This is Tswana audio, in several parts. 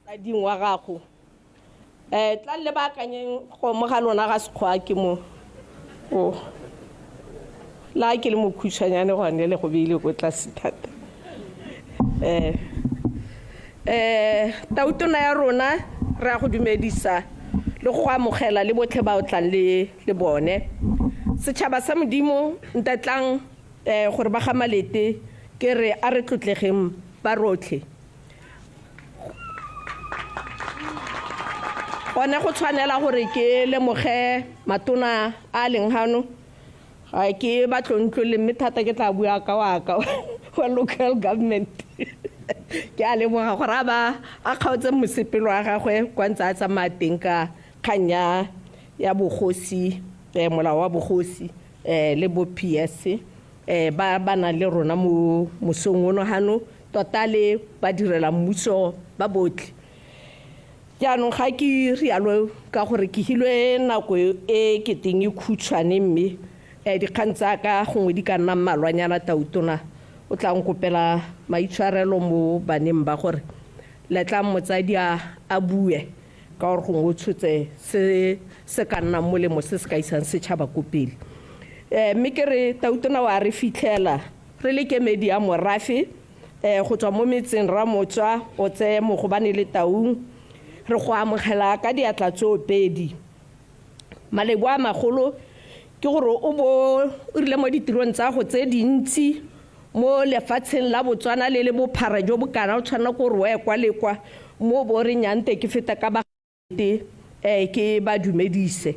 Tsading wa gago tla le baakanyeng go mo ga lona ga sekgwa ke mo o la ke le mokhutshwanyane gone le go beile ko tlase thata. Tautona ya rona re a go dumedisa le go amogela le botlhe ba o tlang le bone setšhaba sa Modimo ntatlang gore ba ga Malete ke re a re tlotlegeng ba rotlhe. Gone go tshwanela gore ke lemoge matona a leng hano ga ke batlontlo le mme thata ke tla bua ka wa ka wa local government. Ke a lemoga gore a ba a kgaotse mosepelo wa gagwe kwa ntse a tsamaya teng ka kgang ya bogosi, molao wa bogosi, le bo PS ba nang le rona mo mosong ono hano tota le ba direla mmuso ba botlhe. Jaanong ga ke rialo ka gore ke hilwe nako e ke teng e khutshwane mme dikgang tsa ka gongwe di ka nna mmalwanyana. Tautona o tla nkopela maitshwarelo mo baneng ba gore letlang motsadi a bue ka gore gongwe o tshotse se ka nnang molemo se se ka isang setšhaba ko pele. Mme ke re tautona wa re fitlhela re le kemedi ya morafe go tswa mo metseng Ramotswa o tseye Mogobane le Taung, re go amogela ka diatla tsoopedi. Malebo a magolo ke gore o bo o rile mo ditirong tsa go tse dintsi mo lefatsheng la Botswana le le bophara jo bokana o tshwanela ke gore o ye kwa le kwa mo bo re nyante ke feta ka ba ke ba dumedise.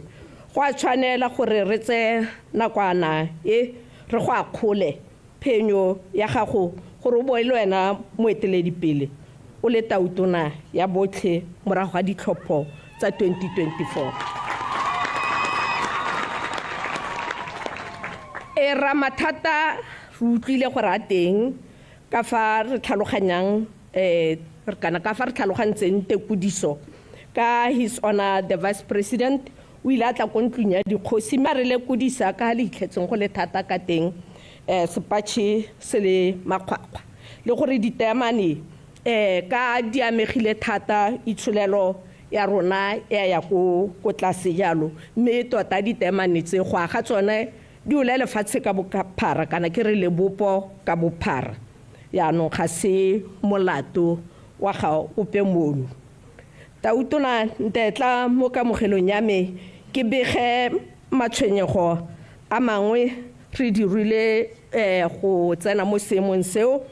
Go a tshwanela gore re tseye nakwana e re go akgole phenyo ya gago gore o bo e le wena moeteledipele o le tautona ya botlhe morago ga ditlhopho tsa 2024. E ra mathata re utlwile gore a teng ka fa re tlhaloganyang kana ka fa re tlhalogantseng tekodiso ka His Honor the Vice President o ile a tla ko ntlong ya dikgosi mme a re lekodisa ka le itlhetseng go le thata ka teng sepatšhe se le makgwakgwa le gore diteemane ka di amegile thata itsholelo ya rona e ya ko tlase jalo mme tota diteemane tse go aga tsone di ole lefatshe ka bophara kana ke re lebopo ka bophara. Jaanong ga se molato wa ga ope mono. Tautona ntetla mo kamogelong ya me ke bege matshwenyego a mangwe re dirile go tsena mo seemong seo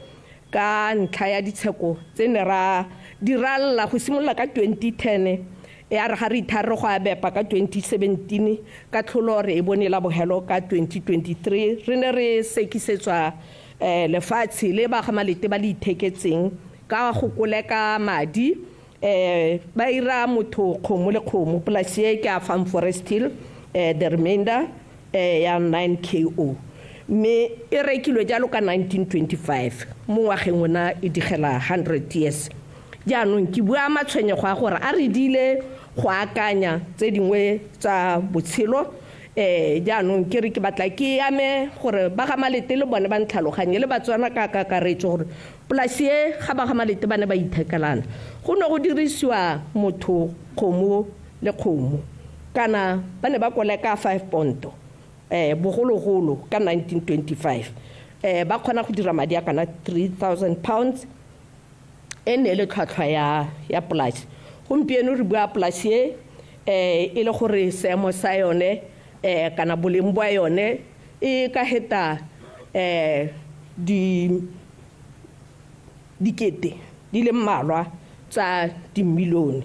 ka ntlha ya ditsheko tse ne ra diralla go simolola ka 2010 ya re ga re ithare go a bepa ka 2017 ka tlholo re e bone la bogelo ka 2023 re ne re sekisetswa lefatshe le ba ga Malete ba le itheketseng ka go koleka madi ba ira motho kgomo le kgomo. Polasi e ke a Farm Forest Hill, the remainder ya 9 KO mme e rekilwe jalo ka 1925 mo ngwageng ona e digela 100 years. Jaanong ke bua matshwenyego a gore a re dile go akanya tse dingwe tsa botshelo. Jaanong ke re ke batla ke ame gore ba ga Malete le bone ba ntlhaloganye le Batswana ka kakaretso gore polasi e ga ba ga Malete ba ne ba ithekelana go ne go dirisiwa motho kgomo le kgomo kana ba ne ba koleka 5 ponto bogologolo ka 1925 ba kgona go dira madi a kana 3000 pounds e ne le tlhwatlhwa ya polasi. Gompieno re bua polasi e e le gore seemo sa yone kana boleng bwa yone e ka heta dikete di le mmalwa tsa dimilione.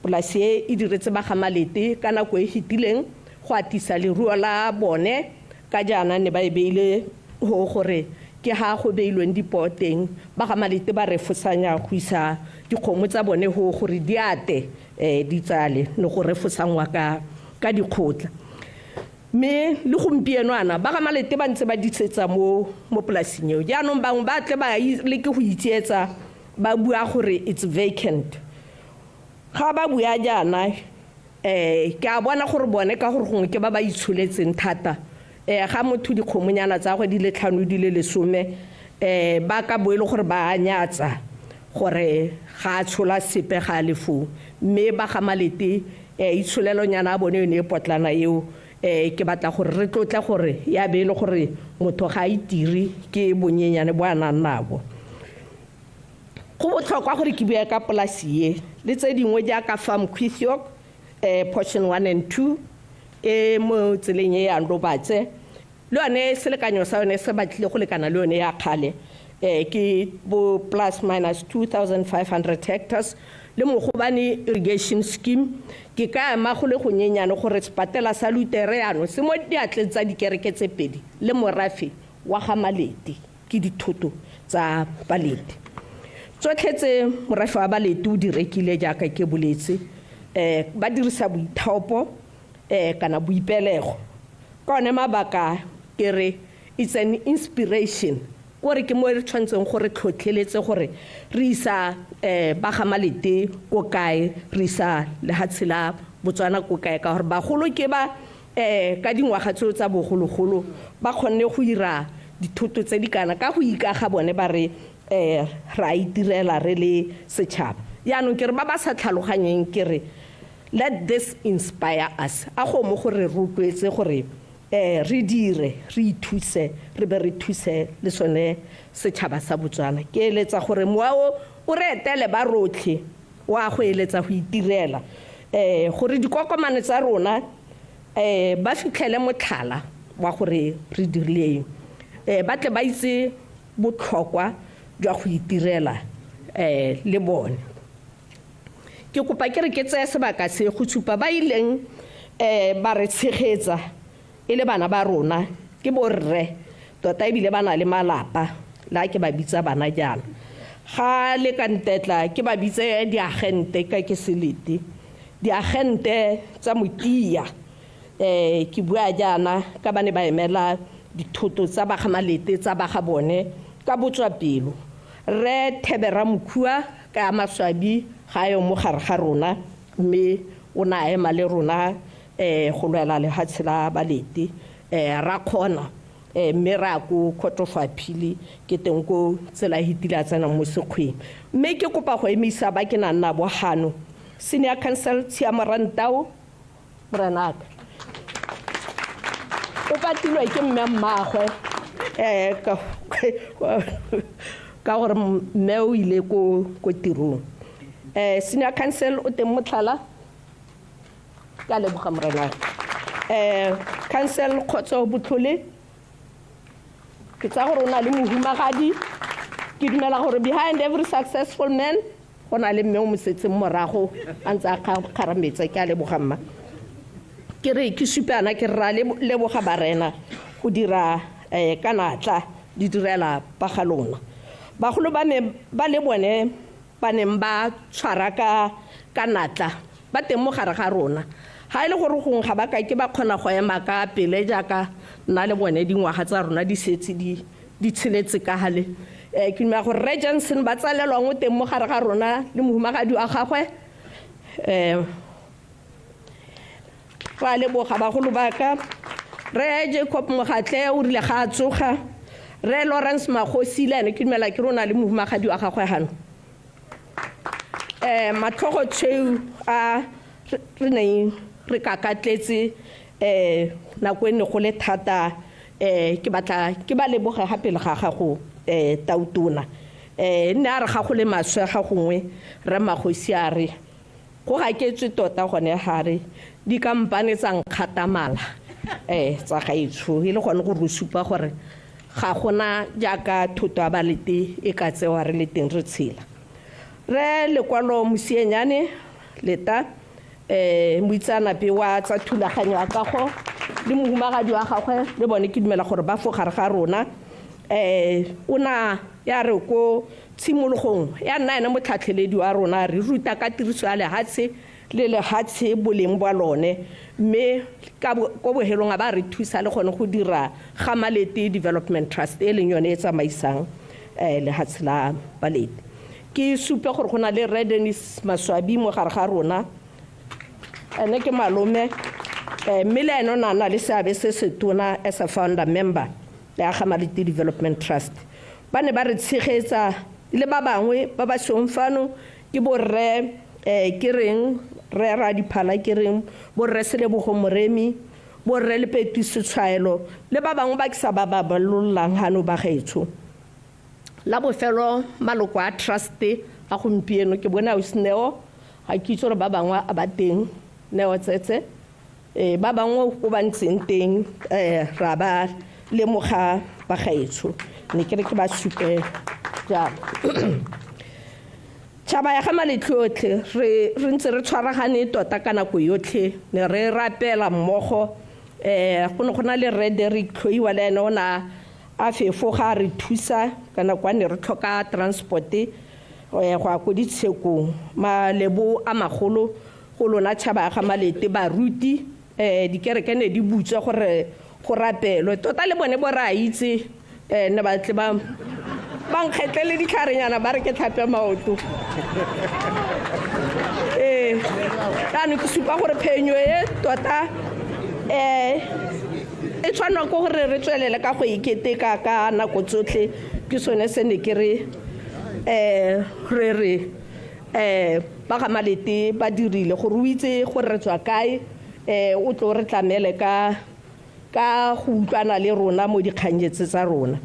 Polasi e e diretse ba ga Malete ka nako e fetileng go atisa leruo la bone ka jaana ne ba e beile go gore ke ha go beilweng dipoo teng ba ga Malete ba refosanya go isa dikgomo tsa bone go gore di ate di tsale le go refosangwa ka dikgotla. Mme le gompieno ana ba ga Malete ba ntse ba disetsa mo polasing eo. Jaanong bangwe ba tle ba leke go itsietsa ba bua gore it's vacant. Ga ba bua jaana ke a bona gore bone ka gore gongwe ke ba ba itsholetseng thata ga motho dikgomonyana tsa gagwe di le 5 di le 10 ba ka bo e le gore ba a nyatsa gore ga a tshola sepe ga a le foo, mme ba ga Malete itsholelonyana a bone yone e potlana eo. Ke batla gore re tlotle gore ya be e le gore motho ga a itire ke bonyenyane bo a nang nabo. Go botlhokwa gore ke bue ka polasi e le tse dingwe jaaka Farm Quithiok, portion 1 and 2 e mo tseleng e yang Lobatse, le yone selekanyo sa yone se batlile go lekana le yone ya kgale, ke bo plus minus 2500 hectares. Le Mogobane irrigation scheme ke ka ema go le gonyenyane gore sepatela sa Lutere yaanong se mo diatleng tsa dikereke tse pedi le morafe wa ga Malete, ke dithoto tsa Balete tsotlhe tse morafe wa Balete o di rekile jaaka ke boletse, ba dirisa boithaopo kana boipelego. Ka one mabaka ke re it's an inspiration, kore ke mo re tshwanetseng gore tlhotlheletse gore re isa ba ga Malete ko kae, re isa lehatshe la Botswana ko kae, ka gore bagolo ke ba ka dingwaga tseo tsa bogologolo ba kgonne go ira dithoto tse di kana ka go ikaga bone ba re ra itirela re le setšhaba. Yaanong ke re ba ba sa tlhaloganyeng ke re let this inspire us, a go mo gore rotloetse gore re dire, re ithuse, re be re thuse le sone setšhaba sa Botswana. Ke eletsa gore mowa o re etele ba rotlhe wa go eletsa go itirela, gore dikokomane tsa rona ba fitlhele motlhala wa gore re dirileng, ba tle ba itse botlhokwa jwa go itirela le bone. Ke kopa ke re ke tseye sebaka se go tshupa ba ileng ba re tshegetsa e le bana ba rona, ke borre tota ebile ba na le malapa, la ke ba bitsa bana jaana. Ga le ka ntetla ke ba bitse diagente ka ke selete, diagente tsa motia. Ke bua jaana ka ba ne ba emela dithoto tsa ba ga Malete tsa ba ga bone ka botswapelo. Rre Thebera Mokhua ka maswabi ga yo mo gare ga rona, mme o na ema le rona go lwela lehatshe la Balete, ra kgona, mme ra ko Court of Appeal, ke teng ko tsela e hitile a tsena mo sekgweng. Mme ke kopa go emisa ba ke nang nabo gano, Senior Counsel Tshiamo Rantao morenaka, o patilwe ke mme mmagwe, ka gore mme o ile ko tirong. Senior Counsel o teng motlhala, ka leboga morenaka. Counsel Kgotso Botlhole, ke tsa gore o na le mohumagadi, ke dumela gore behind every successful man go na le mme o mo setseng morago a ntse a kgarametsa. Ke a leboga mma. Ke re ke supana ke ra leboga barena go dira ka natla di direla ba ga lona. Bagolo ba ne ba le bone ba neng ba tshwara ka natla ba teng mo gare ga rona. Ga e le gore gongwe ga ba ka ke ba kgona go ema ka pele jaaka nna le bone dingwaga tsa rona di setse di tsheletse ka gale. Ke dumela gore Rre Johnson ba tsalelwang o teng mo gare ga rona le mohumagadi wa gagwe. Ra leboga bagolo ba ka. Rre Jacob Mogatle o rile ga a tsoga. Rre Lawrence Magosi le ene ke dumela ke rona le mohumagadi wa gagwe gano. Matlhogo tshweu a re neng re kakatletse nako e ne go le thata, ke batla ke ba leboge gape le ga gago tautona. Nne a re ga go le maswe ga gongwe Rre Magosi a re go gaketswe tota gone ga re dikampane tsa nkgatamala tsa gaetsho, e le gone gore o supa gore ga gona jaaka thoto ya Balete e ka tsewa re le teng re tshela. Rre Lekwalo Mosienyane leta, moitseanape wa tsa thulaganyo ya kago le mohumagadi wa gagwe le bone ke dumela gore ba fo gare ga rona. O na ya re ko tshimologong ya nna ene motlhatlheledi wa rona, re ruta ka tiriso ya lehatshe le lehatshe boleng bwa lone, mme ko bohelong a ba re thusa le gone go dira ga Malete Development Trust e leng yone e tsamaisang lehatshe la Balete. Ke supe gore go na le Rre Dennis Maswabi mo gare ga rona, ene ke malome, mme le ene o na na le seabe se se tona as a founder member ya ga Malete Development Trust. Ba ne ba re tshegetsa Le ba bangwe ba ba seng fano ke borre ke reng rre Radiphala, ke reng borre Selebogo Moremi, borre Lepetu Setshwaelo le ba bangwe ba ke sa ba ba balollang hano ba gaetsho. La bofelo maloko a trust a gompieno ke bona Neo, ga ke itse gore ba bangwe a ba teng, Neo Tsetse, ba bangwe ko ba ntseng teng, ra ba lemoga ba gaetsho, ne ke re ke ba supe jalo. Tšhaba ya ga Maletlotlhe, re ntse re tshwaragane tota ka nako yotlhe, ne re rapela mmogo. Go ne go na le Rre Derrick Tlhoiwa, le ene o ne a fefoga a re thusa ka nako a ne re tlhoka transport go ya ko ditshekong. Malebo a magolo go lona tšhaba ya ga Malete, baruti, dikereke ne di butswa gore go rapelwe tota, le bone bo re a itse, ne ba tle ba nkgetlele ditlharenyana ba re ke tlhape maoto. Jaanong ke supa gore phenyo e tota e tshwanwa ke gore re tswelele ka go iketeka ka nako tsotlhe. Ke sone se ne ke re re re ba ga Malete ba dirile gore o itse gore re tswa kae, o tlo re tlamele ka go utlwana le rona mo dikganyetse tsa rona.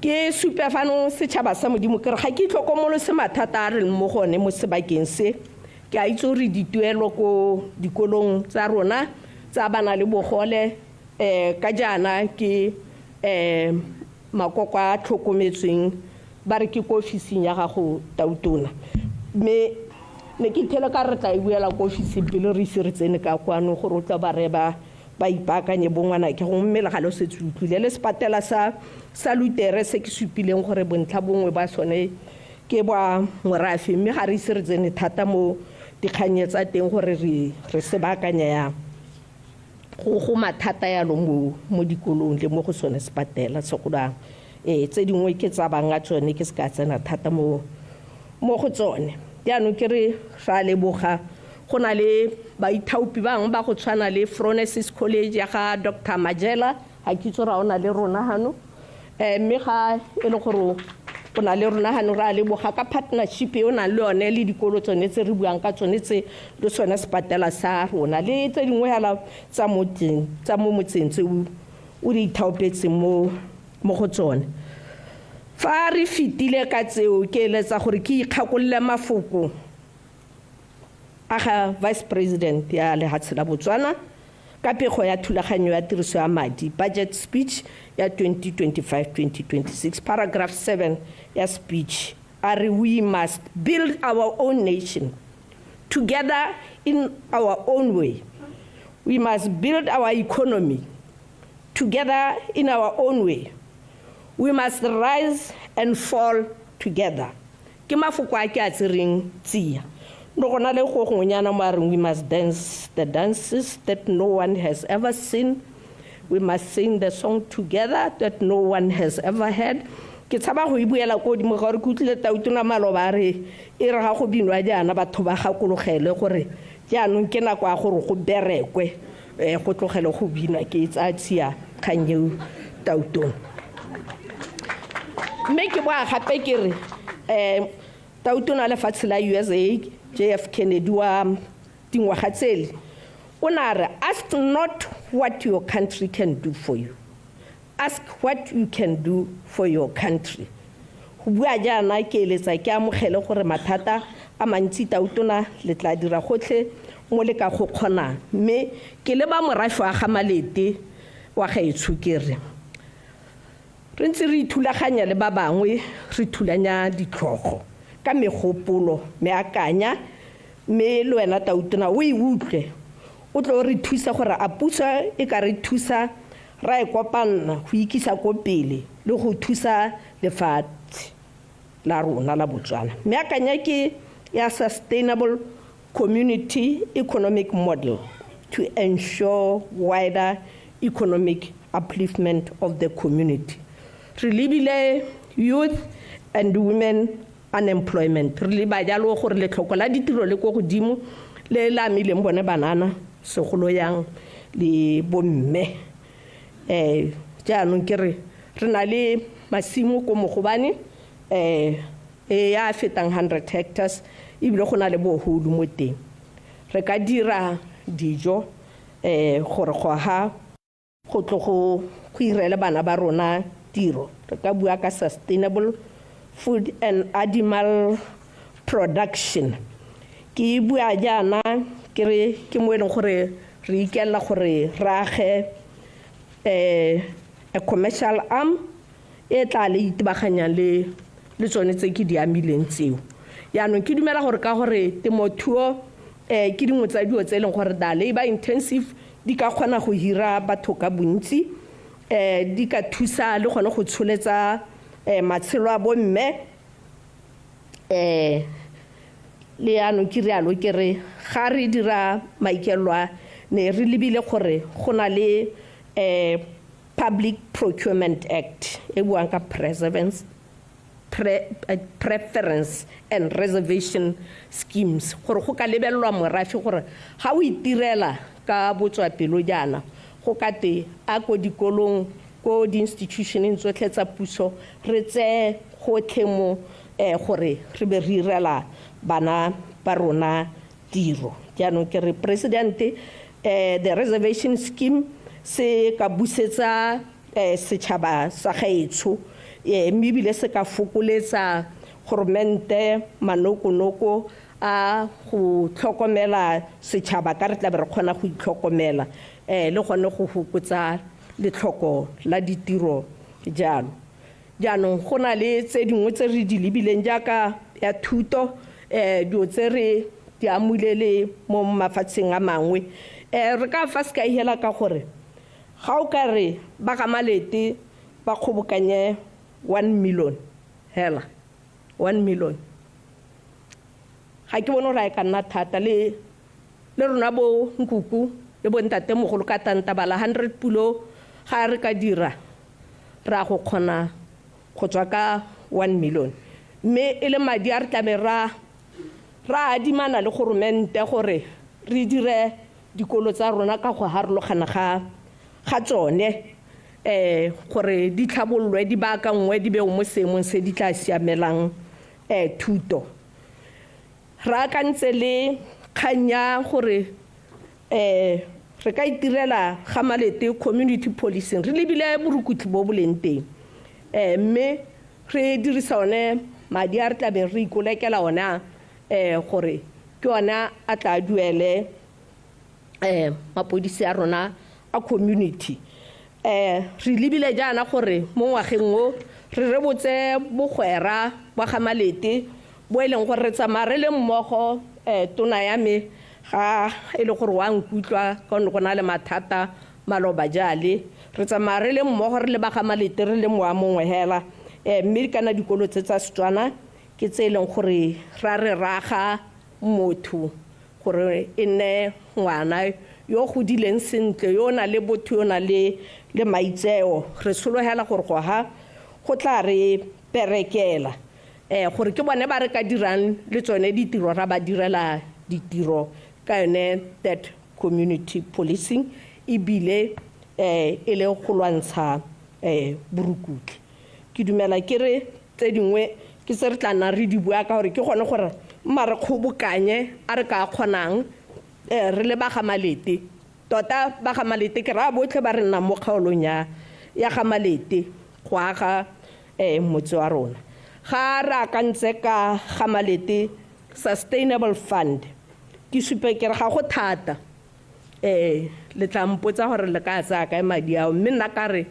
Ke supe fano setšhaba sa Modimo ke re ga ke itlhokomolose mathata a re leng mo go one mo sebakeng se. Ke a itse gore dituelo ko dikolong tsa rona tsa bana le bogole, ka jaana ke makoko a tlhokometsweng ba re ke ko ofising ya gago Tautona, mme ne ke ithele ka re tla e buela ko ofising pele re ise re tsene ka kwano gore o tla ba re ba ipaakanye bongwana ke gongwe, mme le gale o setse utlwile le sepatela sa Lutere se ke supileng gore bontlha bongwe ba sone ke ba morafe, mme ga re ise re tsene thata mo dikgannye tsa teng gore re se baakanya yang. Go mathata yalo mo dikolong le mo go sone sepatela segolang. Tse dingwe ke tsa banga tsone ke se ka tsena thata mo go tsone. Jaanong ke re ra leboga go na le baithaopi bangwe ba go tshwana le Phronesis College ya ga Dr. Majela, ga ke itse gore o na le rona hano, mme ga e le gore o na le rona hano ra leboga ka partnership e o nang le yone le dikolo tsone tse re buang ka tsone tse le sone sepatela sa rona le tse dingwe hela tsa mo teng tsa mo motseng tse o di ithaopetseng mo go tsone. Fa re fetile ka tseo ke eletsa gore ke ikgakolole mafoko a ga Vice President ya lehatshe la Botswana ka pego ya thulaganyo ya tiriso ya madi, budget speech ya 2025-2026, paragraph 7 ya speech a re we must build our own nation together in our own way. We must build our economy together in our own way. We must rise and fall together. Ke mafoko a ke a tsereng tsia. No go na le go gongwenyana mo a reng we must dance the dances that no one has ever seen. We must sing the song together that no one has ever heard. Ke tshaba go e buela ko godimo ga gore ke utlwile Tautona maloba a re e re ga go binwa jaana batho ba gakologele gore jaanong ke nako ya gore go berekwe, go tlogele go bina. Ke e tsaya tsia kgang eo Tautona. Mme ke boa gape ke re Tautona lefatshe la USA JF Kennedy wa dingwaga tsele o ne a re ask not what your country can do for you, ask what you can do for your country. Go bua jaana ke eletsa ke amogele gore mathata a mantsi Tautona le tla dira gotlhe mo le ka go kgonang, mme ke leba morafe wa ga Malete wa gaetsho ke re re ntse re ithulaganya le ba bangwe, re thulanya ditlhogo ka megopolo meakanya, mme le wena Tautona o e utlwe o tlo re thusa gore a puso e ka re thusa ra e kopanna go ikisa ko pele le go thusa lefatshe la rona la Botswana. Meakanya ke ya sustainable community economic model to ensure wider economic upliftment of the community. Re lebile youth and women unemployment, re leba jalo gore letlhoko la ditiro le ko godimo le le amileng bone banana segolo yang le bomme. Jaanong ke re re na le masimo ko Mogobane, e ya fetang 100 hectares ebile go na le boholu mo teng. Re ka dira dijo gore go ha go tlo go irele bana ba rona tiro. Re ka bua ka sustainable food and animal production. Ke bua jaana ke re ke mo e leng gore re ikella gore re age a commercial arm e tla le itebaganyang le tsone tse ke di amileng tseo. Jaanong ke dumela gore ka gore temothuo ke dingwe tsa dilo tse e leng gore da labor intensive di ka kgona go hira batho ka bontsi, di ka thusa le gone go tsholetsa matshelo a bomme. Le yaanong ke rialo ke re ga re dira maikelo a ne re lebile gore go na le Public Procurement Act e buang ka preference and reservation schemes, gore go ka lebelelwa morafe gore ga o itirela ka botswapelo jaana go ka te a ko dikolong ko di-institutioneng tsotlhe tsa puso re tseye gotlhe mo gore re be re irela bana ba rona tiro. Jaanong ke re president the reservation scheme se ka busetsa setšhaba sa gaetsho, mme ebile se ka fokoletsa goromente manokonoko a go tlhokomela setšhaba ka re tla be re kgona go itlhokomela le gone go fokotsa letlhoko la ditiro jalo. Jaanong go na le tse dingwe tse re di lebileng jaaka ya thuto, dilo tse re di amule le mo mafatsheng a mangwe. Re ka fa sekai hela ka gore ga o ka re ba ga Malete ba kgobokanye 1 million hela 1 million, ga ke bone gore a e ka nna thata. Le rona bo nkuku le bo ntatemogolo ka tantabala 100 pulo ga re ka dira ra go kgona go tswa ka 1 million, mme e le madi a re tlabe ra adimana le goromente gore re dire dikolo tsa rona ka go harologana ga tsone, gore di tlhabololwe di baakangwe di bewe mo seemong se di tla siamelang thuto. Re akantse le kgang ya gore re ka itirela ga Malete community policing, re lebile borukutlhi bo bo leng teng, mme re dirisa one madi a re tlabeng re ikolekela ona gore ke ona a tla duele mapodisi a rona a community. Re lebile jaana gore mo ngwageng o re rebotse bogwera ba ga Malete bo e leng gore re tsamaya re le mmogo. Tona ya me ga e le gore wa nkutlwa ka gonne go na le mathata maloba jale, re tsamaya re le mmogo re le ba ga Malete re le moa mongwe hela. Mme kana dikolo tse tsa Setswana ke tse e leng gore ra re raga motho gore e nne ngwana yo godileng sentle, yo o na le botho, yo o na le maitseo. Re sologela gore go ha go tla re berekela gore ke bone ba re ka dirang le tsone ditiro ra ba direla ditiro ka yone that community policing, ebile e le go lwantsha borukutlhi. Ke dumela ke re tse dingwe ke se re tla nnang re di bua ka gore ke gone gore mma re kgobokanye a re ka kgonang re le ba ga Malete. Tota ba ga Malete ke raya botlhe ba re nnang mo kgaolong ya ga Malete go aga motse wa rona. Ga re akantse ka ga Malete Sustainable Fund, ke supe ke re ga go thata, le tla mpotsa gore le ka tsaya kae madi ao, mme nna ka re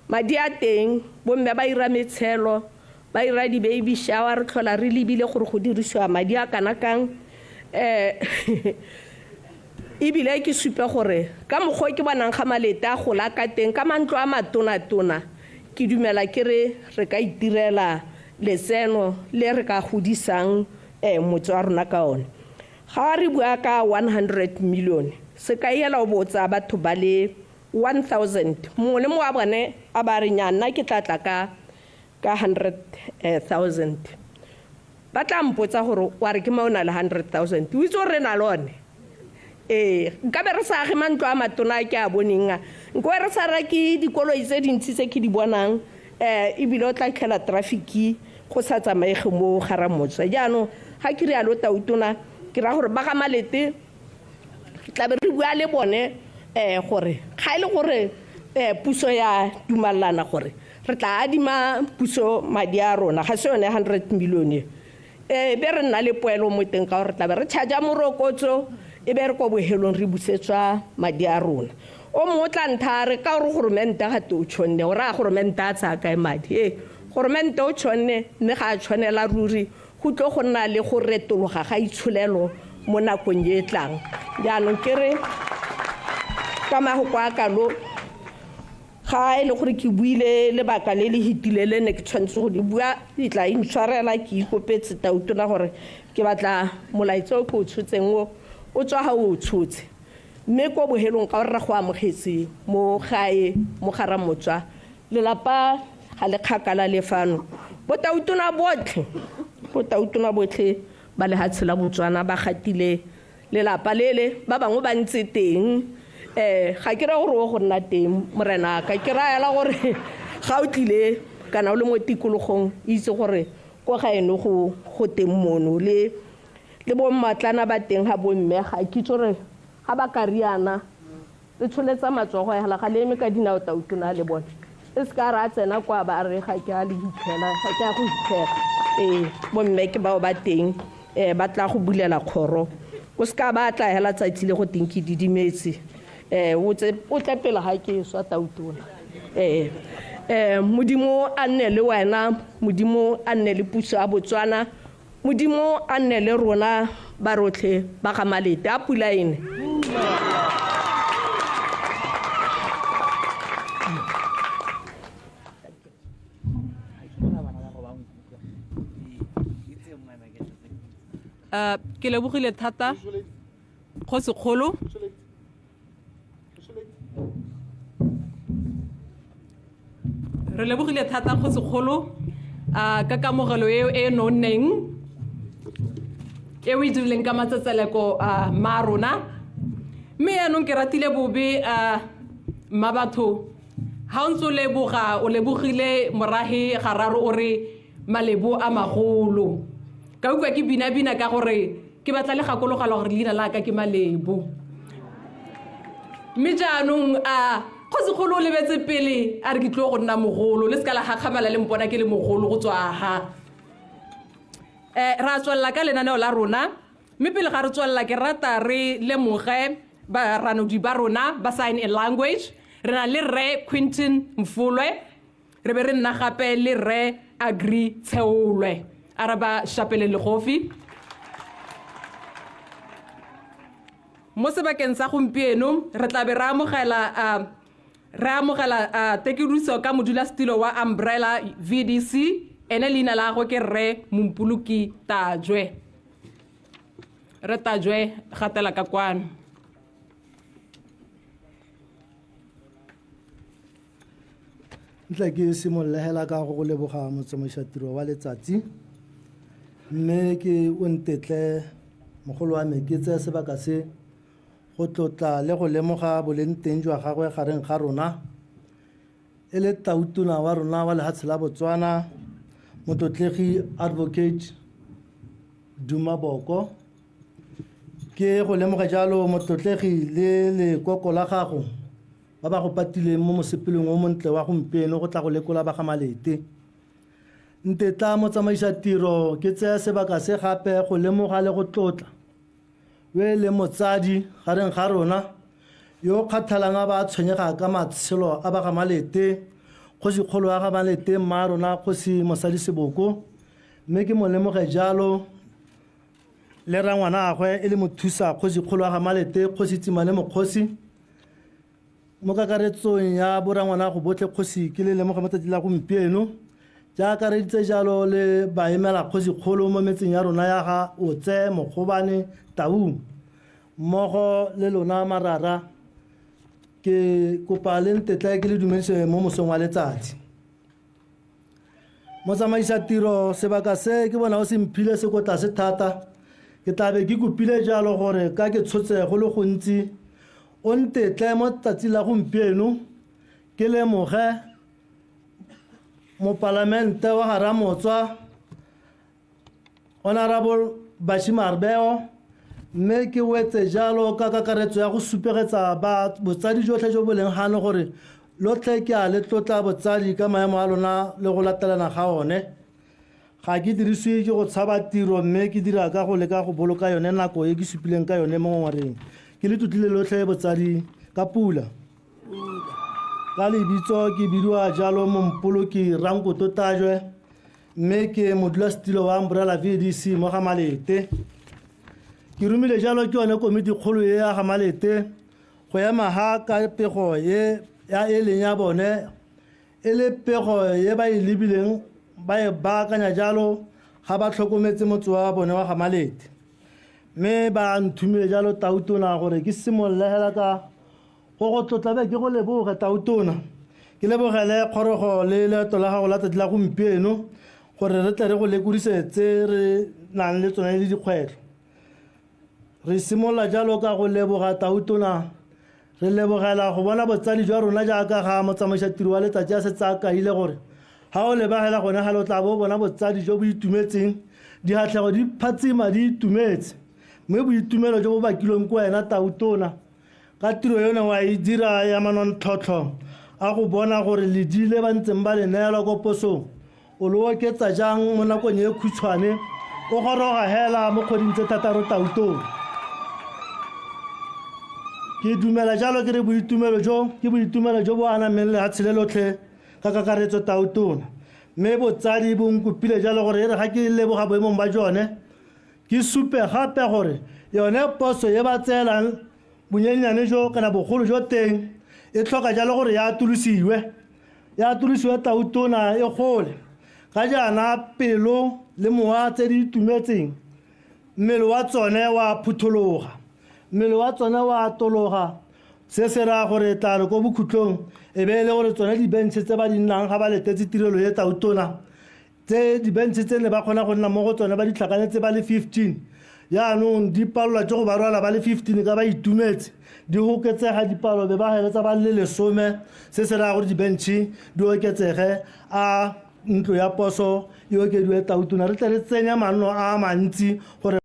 madi a teng bomme ba ira metshelo, ba ira di-baby shower, re tlhola re lebile gore go dirisiwa madi a kana kang. Ebile ke supe gore ka mokgwa ke bonang ga Malete a gola ka teng ka mantlo a matona-tona, ke dumela ke re re ka itirela letseno le re ka godisang motse wa rona ka one. Ga re bua ka 100 million, sekai hela o bo o tsaya batho ba le 1000, mongwe le mongwe wa bone a ba re nnyaa nna ke tla tla ka 100,000, ba tla mpotsa gore wa re ke ma o na le 100,000, o itse gore re na le one. Nka be re sa age mantlo a matona a ke a boneng a, nko re sa reke dikoloi tse dintsi tse ke di bonang, ebile o tla tlhela traffic go sa tsamaege mo Garamotswa. Jaanong ga ke rialo tautona, ke raya gore ba ga Malete re tlabe re bua le bone gore ga e le gore puso ya dumalana gore re tla adima puso madi a rona, ga se yone 100 million e be re nna le poelo mo teng, ka gore tlabe re charge morokotso, e be re ko bohelong re busetswa madi a rona. O mongwe o tla ntha re ka gore goromente ga te o tshonne, o raya goromente a tsaya kae madi? Goromente o tshonne, mme ga a tshwanela ruri go tlo go nna le go retologa ga itsholelo mo nakong e tlang. Jaanong ke re ka mahoko a kalo, ga e le gore ke buile lebaka le le hitile le ne ke tshwanetse go le bua, ke tla intshwarela, ke ikopetse tautona gore ke batla molaetsa o ke o tshotseng o tswa ga o tshotse. Mme ko bohelong ka gore re go amogetse mo gae mo Garamotswa, lelapa ga le kgakala le fano. Botautona botlhe ba lehatshe la Botswana ba gatile lelapa lele, ba bangwe ba ntse teng. Ga ke raya gore o go nna teng morena ka, ke raya la gore ga o tlile kana o le mo tikologong, itse gore ko gaeno go teng mono le bo mmatlana ba teng ga bomme, ga ke itse gore ga ba ka riana le tsholetsa matsogo hela ga le eme ka dinao tautona le bone, e se ka ra tsena kwa ba re ga ke a le hitlhela, ga ke a go hitlhela. Bomme ke bao ba teng, ba tla go bulela kgoro, o se ka ba tla hela tsatsi le go teng ke didimetse. O tle pele ga ke swa tautona. Modimo a nne le wena, Modimo a nne le puso ya Botswana, Modimo a nne le rona ba rotlhe ba ga Malete. A pula ene. Ke lebogile thata kgosikgolo. Re lebogile thata kgosikgolo ka kamogelo e nonneng e o e dirileng ka matsetseleko ma rona. Mme yaanong ke ratile bobe mma batho, ga o ntse o leboga, o lebogile morahe gararo o re malebo a magolo. Ka utlwa ke bina-bina ka gore ke batla le gakologela gore leina la ka ke Malebo. Mme jaanong kgosikgolo o lebetse pele a re ke tlo go nna mogolo, le se ka la gakgamala le mpona ke le mogolo go tswa ha. Ra tswelela ka lenaneo la rona, mme pele ga re tswelela ke rata re lemoge baranodi ba rona ba sign in language. Re na le Rre Quinton Mfolwe, re be re nna gape le Rre Agri Tsheolwe. A re ba shapele legofi. Mo sebakeng sa gompieno re tla be re amogela tekediso ka modulasetilo wa Umbrella VDC, ene leina la gagwe ke Rre Mompoloki Tajwe. Rre Tajwe, gatela ka kwano. Ntla ke simolola hela ka go leboga motsamaisatiro wa letsatsi, mme ke o ntetle mogolo wa me ke tseye sebaka se go tlotla le go lemoga boleng teng jwa gagwe gareng ga rona e le tautona wa rona wa lehatshe la Botswana, motlotlegi Advocate Duma Boko. Ke go lemoga jalo motlotlegi le lekoko la gago ba ba go patileng mo mosepeleng o montle wa gompieno go tla go lekola ba ga Malete. Ntetla motsamaisatiro ke tseye sebaka se gape go lemoga le go tlotla we le motsadi gareng ga rona yo kgathalang a ba tshwenyega ka matshelo a ba ga Malete, kgosikgolo wa ga Malete mma rona kgosi Mosadi Seboko, mme ke mo lemoge jalo le rangwanagwe e le mothusa kgosikgolo wa ga Malete kgosi Tsimane Mokgosi. Mo kakaretsong ya borangwanago botlhe kgosi ke le lemoge mo tsatsi la gompieno, jaaka akareditse jalo le baemela kgosikgolo mo metseng ya rona ya ga Otse, Mokgobane, Taung mmogo le lona marara. Ke kopa le ntetla ke le dumedise mo mosong wa letsatsi. Motsamaisatiro, sebaka se ke bona o se mphile se ko tlase thata, ke tla be ke kopile jalo gore ka ke tshotse go le gontsi o ntetle mo tsatsi la gompieno ke lemoge mopalamente wa Garamotswa Honorable Bashimarbeo, mme ke wetse jalo ka kakaretso ya go supegetsa ba botsadi jotlhe jo bo leng gano gore lotlhe ke a le tlotla botsadi ka maemo a lona le go latelana ga one. Ga ke dirisiwe ke go tshaba tiro, mme ke dira ka go leka go boloka yone nako e ke supileng ka yone mo ngongoreng. Ke le tlotlile lotlhe botsadi ka pula. Ka lebitso ke bidiwa jalo Mompoloki Rankoto Tajwe, mme ke modulasetilo wa Umbrella VDC mo ga Malete. Ke romile jalo ke yone komiti kgolo e ya ga Malete go ema ha ka pego e ya e leng ya bone, e le pego e ba e lebileng ba e baakanya jalo ga ba tlhokometse motse wa bone wa ga Malete. Mme ba nthumile jalo tautona gore ke simolole hela ka go tlotla be ke go leboge tautona. Ke lebogele kgorogo le leeto la gago la tsatsi la gompieno gore re tle re go lekodise tse re nang le tsone le dikgwetlho. Re simolola jalo ka go leboga tautona, re lebogela go bona botsadi jwa rona jaaka ga motsamaisatiro wa letsatsi a setse a kaile gore ga o lebagela gone ga lo tla bo bona botsadi jo bo itumetseng, dihatlhego di phatsima di itumetse, mme boitumelo jo bo bakilweng ke wena tautona ka tiro yone wa e dira ya manontlhotlho a go bona gore ledile ba ntseng ba le neelwa ko posong o le oketsa jang mo nakong e khutshwane o goroga hela mo kgweding tse thataro tautona. Ke dumela jalo ke re boitumelo jo ke boitumelo jo bo anameng lehatshe le lotlhe ka kakaretso tautona, mme botsadi bo nkopile jalo gore e re ga ke leboga boemong ba jone ke supe gape gore yone poso e ba tseelang bonyenyane jo kana bogolo jo teng e tlhoka jalo gore ya atolosiwe tautona e gole ka jaana pelo le mowa tse di itumetseng mmele wa tsone wa phuthologa, mmele wa tsone wa atologa. Se se raya gore tla re ko bokhutlong e be e le gore tsone dibentšhe tse ba di nnang ga ba letetse tirelo e tautona, tse dibentšhe tse ne ba kgona go nna mo go tsone ba di tlhakanetse ba le 15, jaanong di palelwa ke go ba rwala ba le 15 ka ba itumetse, di oketsega dipalo be ba heletsa ba le 10. Se se raya gore dibentšhe di oketsege, a ntlo ya poso e okediwe tautona, re tle re tsenye manno a mantsi gore